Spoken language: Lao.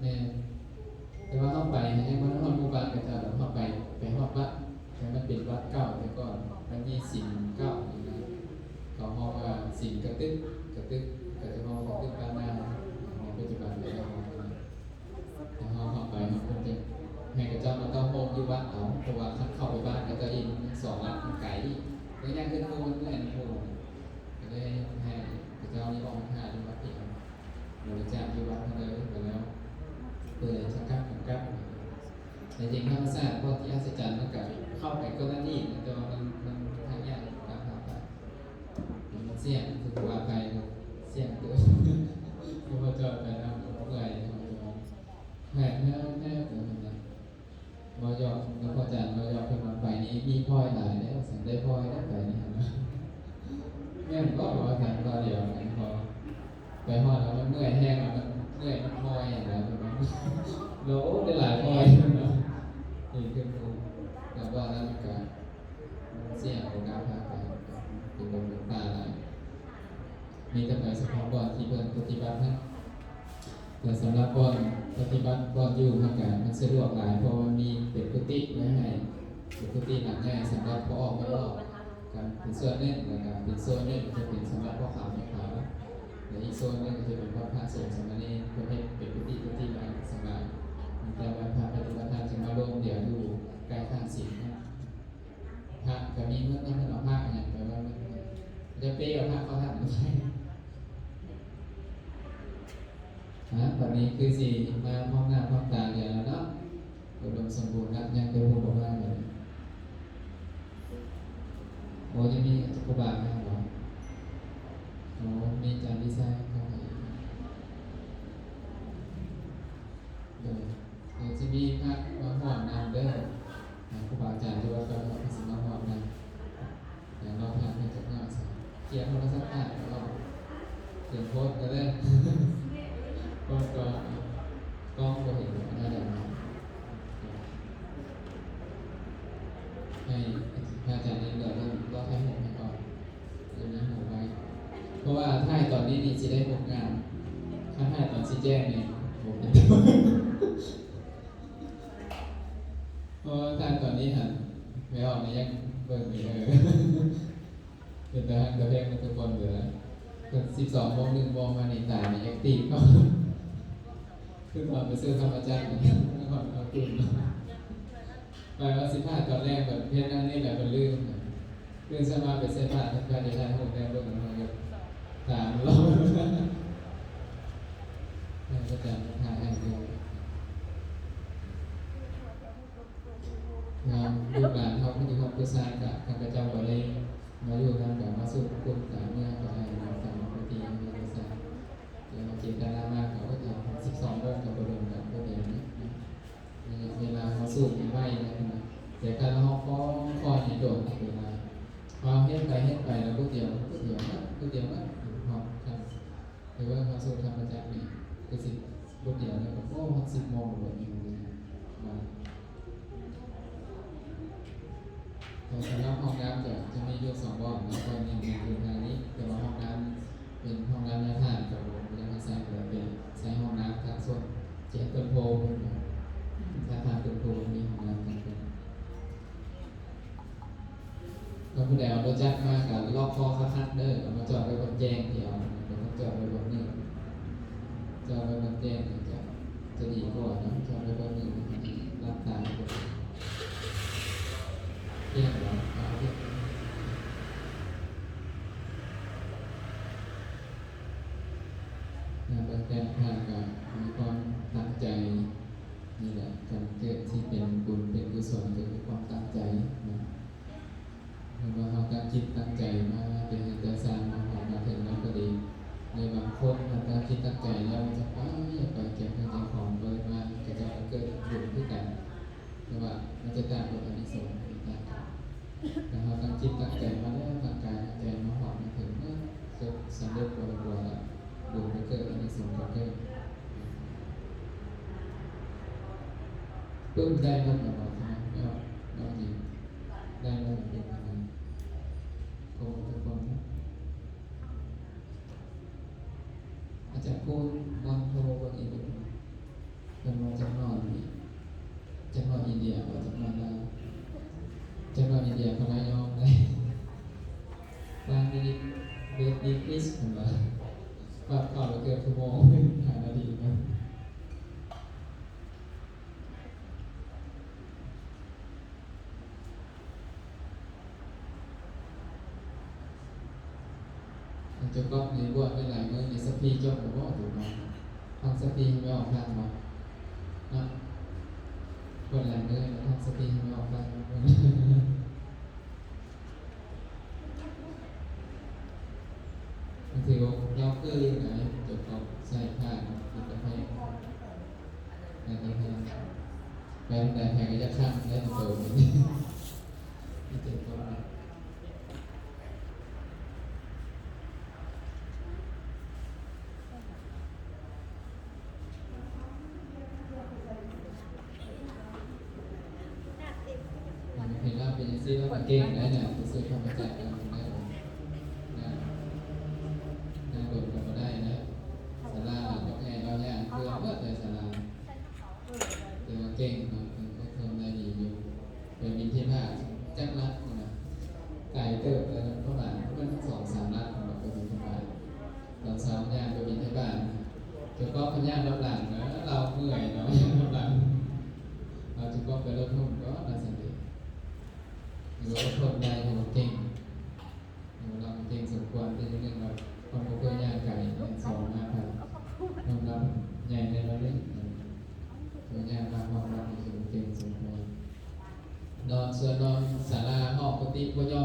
ແມ່ນ ແຕ່ວ່າເຮົາໄປຍັງບໍ່ໄດ້ຮອດໝູ່ບ້ານເຂົາເຈົ້າດອກ ເຮົາໄປ ໄປຮອດວັດ ແຕ່ມັນເປັນວັດເກົ່າແຕ່ກ່ອນ ມັນມີສິນເກົ່າຢູ່ນະ ເຂົາຮ້ອງວ່າສິນກະຕຶກ ກະຕຶກ ເຂົາເຈົ້າຮ້ອງກະຕຶກບ້ານນາ ໃນປັດຈຸບັນເຂົາເຈົ້າຮ້ອງ ແຕ່ເຮົາ ເຮົາໄປເຮົາຄວນຈະໃຫ້ເຂົາເຈົ້າມາຕ້ອງໂຮມຢູ່ວັດເອົາ ເພາະວ່າຄັນເຂົ້າໄປບ້ານເຂົາເຈົ້າອີກສອງຫຼັກມັນໄກ ກໍຍັງຂຶ້ນພູມັນເມື່ອຍນຳພູ ກໍເລີຍໃຫ້ເຂົາເຈົ້ານີ້ອອກມາຖ້າຢູ່ວັດເອງ ບໍລິຈາກຢູ່ວັດເຮົາເລີຍ ກໍແລ້ວ ເພື່ອຈະກັບກັນກັບ ແຕ່ຈິງທຳມະຊາດບ່ອນທີ່ອັດສະຈັນມັນກະເຂົ້າໄປກວ່ານັ້ນອີກ ແຕ່ວ່າມັນ ມັນທາງຍາກຕາມທາງໄປ ມັນສ່ຽງ ຄືວ່າໄປກໍສ່ຽງເຕີບ ຄືວ່າຈອດໄປນຳເມື່ອຍ ແພກແນວ ແນວ ແນວ ເວົ້າຢອກນຳພະອາຈານ ເວົ້າຢອກເພິ່ນວ່າໄປນີ້ມີພອຍຫຼາຍເດ້ ວ່າຊັ້ນ ໄດ້ພອຍໄດ້ໄປນີ້ຫັ້ນນະ ແມ່ນບໍ່ ວ່າຊັ້ນ ວ່າດຽວ ໄປຮອດແລ້ວມັນເມື່ອຍແຮງ ແລ້ວມັນເມື່ອຍ ມັນພອຍຫັ້ນນະ ເພິ່ນວ່າ ໂອ້ ໄດ້ຫຼາຍພອຍເນາະ ເຫັນເພິ່ນ ແບບວ່ານັ້ນກະ ເສຍໂອກາດພາໄປ ເປັນບຸນເປັນປາຫຼາຍ ມີແຕ່ໄປສະເພາະບ່ອນທີ່ເພິ່ນປະຕິບັດນະ ແຕ່ສຳລັບບ່ອນປະຕິບັດ ບ່ອນຢູ່ຫັ້ນກະມັນສະດວກຫຼາຍ ເພາະວ່າມັນມີເປັນກຸຕິໄວ້ໃຫ້ ເປັນກຸຕິຫຼັງໃຫຍ່ສຳລັບພໍ່ອອກແມ່ອອກ ກັນເປັນສ່ວນໜຶ່ງ ແລ້ວກະເປັນໂຊນໜຶ່ງຈະເປັນສຳລັບພໍ່ຂາວແມ່ຂາວ ແລະ ອີກໂຊນໜຶ່ງຈະເປັນພວກພະສົງສາມະເນນ ເພິ່ນເຮັດເປັນກຸຕິ ກຸຕິໄວ້ສະບາຍ ມີແຕ່ວ່າພະປະຕິບັດທຳຈະມາລົງດຽວຢູ່ໃກ້ຂ້າງສິງນະ ພະກະມີໝົດນະ ເພິ່ນເອົາພະຫຍັງໄປໄວ້ໝົດ ຈະເປເອົາພະເຂົ້າຖ້ຳໄປໃຊ້ ຮະ ບັດນີ້ຄືຊິມາພ້ອມໜ້າພ້ອມຕາກັນແລ້ວເນາະ ອຸດົມສົມບູນລະ ຍັງແຕ່ຜູ້ບໍ່ມາເລີຍ ໂອ້ ຍັງມີຄູບາມາບໍ່? ໂອ້ ມີອາຈານວິໄຊເຂົ້າມາອີກ ໂດຍ ດຽວຊິມີພະມາຮ່ວມນຳເດີ ອ່າ ຄູບາອາຈານຢູ່ວັດເກົ່າເນາະ ເພິ່ນຊິມາຮ່ວມນຳ ດຽວລໍຖ້າເພິ່ນຈັກໜ້ອຍຊະ ເກຍໂທລະສັບຫາກໍ ເກຍໂພດກໍໄດ້ ໂພດກໍ ກ້ອງບໍ່ເຫັນ ອັນນັ້ນແຫຼະເນາະ ໃຫ້ພະອາຈານນີ້ເດີ ລໍຖ່າຍຮູບໃຫ້ກ່ອນ ຈະມີຮູບໄວ້ ເພາະວ່າຖ່າຍຕອນນີ້ນີ້ຊິໄດ້ຮູບງາມ ຄັນຖ່າຍຕອນຊິແຈ້ງນີ້ບໍ່ເປັນ ເພາະວ່າຖ້າຕອນນີ້ຫັ້ນ ແມ່ອອກນີ້ຍັງເບິ່ງຢູ່ເດີ ເປັນຕາຮັກຕາແພງໝົດທຸກຄົນເດີ ສິບສອງໂມງ ໜຶ່ງໂມງມານີ້ຕານີ້ແອັກຕີຟເນາະ ຄືຕອນໄປຊື້ທຳມະຈັກນະ ນະຄອນພະນມ ໄປວ່າຊິພາດຕອນແລງ ບັດເຮັດອັນນີ້ແລ້ວບັດລືມ ຕື່ນເຊົ້າມາໄປໃສ່ບາດ ເພິ່ນວ່າຈະຖ່າຍຮູບແດ່ເບິ່ງ ແລ້ວກໍຕາມລອງ ໃຫ້ພະອາຈານຖ່າຍໃຫ້ເບິ່ງ ງາມ ລູກຫຼານເຮົາຜູ້ຍິງເຮົາຜູ້ຊາຍກະ ຂ້າພະເຈົ້າກໍໄດ້ມາຢູ່ນຳກັນ ມາສູດຄຸນກະເມືອກໍໄດ້ ມາຕາມປະເພນີເຮົາຜູ້ຊາຍ ແຕ່ວ່າເຈດຕະນາມາກໍ ໂອ້ຍ ສິບສອງໂມງກໍບໍ່ດົນດອກ ບໍ່ເປັນຫຍັງນະ ເວລາເຮົາສູບໃໝ່ໆນະ ແຕ່ຄັນເຮົາຄ່ອຍໆໃຫ້ດົນ ເວລາເຮົາເຮັດໄປເຮັດໄປແລ້ວ ບົດດຽວ ບົດດຽວໝົດ ບົດດຽວໝົດ ເຮົາຄັນ ຫຼືວ່າເຮົາສູບທຳມະຈັກນີ້ ຄືຊິບົດດຽວແລ້ວກໍ ໂອ້ ຮອດສິບໂມງແລ້ວ ແບບນີ້ນະ ວ່າ ແຕ່ສຳລັບຫ້ອງນ້ຳຈະ ຈະມີຢູ່ສອງບ່ອນເນາະ ບ່ອນໜຶ່ງແມ່ນຢູ່ທາງນີ້ ແຕ່ວ່າຫ້ອງນ້ຳເປັນຫ້ອງນ້ຳຍາທ່ານ ກໍບໍ່ຢາກໃຫ້ໃຊ້ ກໍເປັນໃຊ້ຫ້ອງນ້ຳທາງໂຊນເຂດຕົ້ນໂພພຸ້ນນະ ຖ້າທາງຕົ້ນໂພມີຫ້ອງນ້ຳທາງພຸ້ນ ຖ້າຜູ້ໃດເອົາລົດຈັກມາກໍລັອກຄໍຄັກໆເດີ ເອົາມາຈອດໄວ້ບ່ອນແຈ້ງ ທີ່ເອົາລົດມາຈອດໄວ້ບ່ອນນີ້ ຈອດໄວ້ບ່ອນແຈ້ງນີ້ຈະ ຈະດີກວ່າເນາະ ຈອດໄວ້ບ່ອນນີ້ ຫຼັບຕາ ແຈ້ງແລ້ວ ຕາແຈ້ງ ແຕ່ລະທ່ານກໍມີຄວາມຕັ້ງໃຈ ນີ້ແຫຼະ ການເກີດທີ່ເປັນບຸນເປັນກຸສົນກໍຄືຄວາມຕັ້ງໃຈເນາະ ເພາະວ່າເຮົາຕັ້ງຈິດຕັ້ງໃຈມາແຕ່ເຮືອນແຕ່ຊານ ມາຮອດມາເຖິງແລ້ວກໍດີ ໃນບາງຄົນເຮົາຕັ້ງຈິດຕັ້ງໃຈແລ້ວ ຢາກໄປ ຢາກໄປເກັບເງິນເກັບຂອງ ບໍ່ໄດ້ມາ ເຂົາເຈົ້າກໍເກີດບຸນຄືກັນ ແຕ່ວ່າມັນຈະຕ່າງກັບອານິສົງ ມັນຈະຕ່າງກັນ ຖ້າເຮົາຕັ້ງຈິດຕັ້ງໃຈມາແລ້ວ ຕັ້ງກາຍຕັ້ງໃຈມາຮອດມາເຖິງ ເອີ ຈະສຳເລັດບໍລິບູນແລ້ວ ບຸນກໍເກີດ ອານິສົງກໍເກີດ ປຶ້ມ ໄດ້ໝົດແລ້ວບໍ່? ເນາະ ເນາະ ນີ້ ໄດ້ໝົດທຸກຄົນເນາະ ອາຈານພູນ ມອນໂທ ເບິ່ງອີກເບິ່ງ ກໍໃນບວດໄດ້ຫຼາຍມື້ນີ້ ສະພີຈົບແລ້ວບໍ່? ເນາະ ຟັງສະພີໃຫ້ແມ່ອອກຟັງເນາະ ເນາະ ບວດຫຼາຍມື້ແລ້ວ ຟັງສະພີໃຫ້ແມ່ອອກຟັງ. ຖືວ່າເຮົາຄືຢູ່ນະ ເຈົ້າຂອງໃສ່ຜ້າເນາະ ເປັນຕາແພງ ເປັນຕາແພງ ໄປທາງໃດໃຜກໍຢາກຄັນໄດ້ໂຕນີ້ ເຈົ້າຂອງ. ເຫັນລາວເປັນຈັ່ງຊີ້ ລາວກໍເກັ່ງໄດ໋ນະ ໄປຊື້ຄຳມາຈາກລາວໄດ້ນະ ນາດົນກໍບໍ່ໄດ້ນະ. ສາລາເຮົາບັກໃຫຍ່ ເຮົາຍ່າງເຄື່ອງເບິດເລີຍສາລາ ແຕ່ວ່າເກັ່ງເນາະ ເພິ່ນກໍເຄື່ອງໄດ້ດີຢູ່. ໄປບິນທະບາດຈັກລັດພຸ້ນນະ ໄກເຕີບເລີຍ ປະມານເປັນສອງສາມລັດພຸ້ນນະ ໄປບິນທະບາດ. ຕອນເຊົ້າຍ່າງໄປບິນທະບາດ ເຈົ້າຂອງເພິ່ນຍ່າງນຳຫຼັງນະ ລາວເມື່ອຍເນາະ ຍ່າງນຳຫຼັງ. ເອົາເຈົ້າຂອງໄປລົດຫົ່ນກ່ອນວ່າຊັ້ນເດ ຖືວ່າອົດທົນໄດ້ ຖືວ່າເກັ່ງ ເຮົາເກັ່ງສົມຄວນ. ເປັນຫຍັງວ່າຄົນບໍ່ເຄີຍຍ່າງໄກ ສອງມາ ຍອມຮັບໃຫຍ່ແນ່ນອນເດ້ ເຄີຍຍ່າງມາຮອດວັດນີ້ ເກັ່ງສົມຄວນ. ນອນສ່ວນນອນສາລາ ຫ້ອງກຸຕິ ບໍ່ຍອມ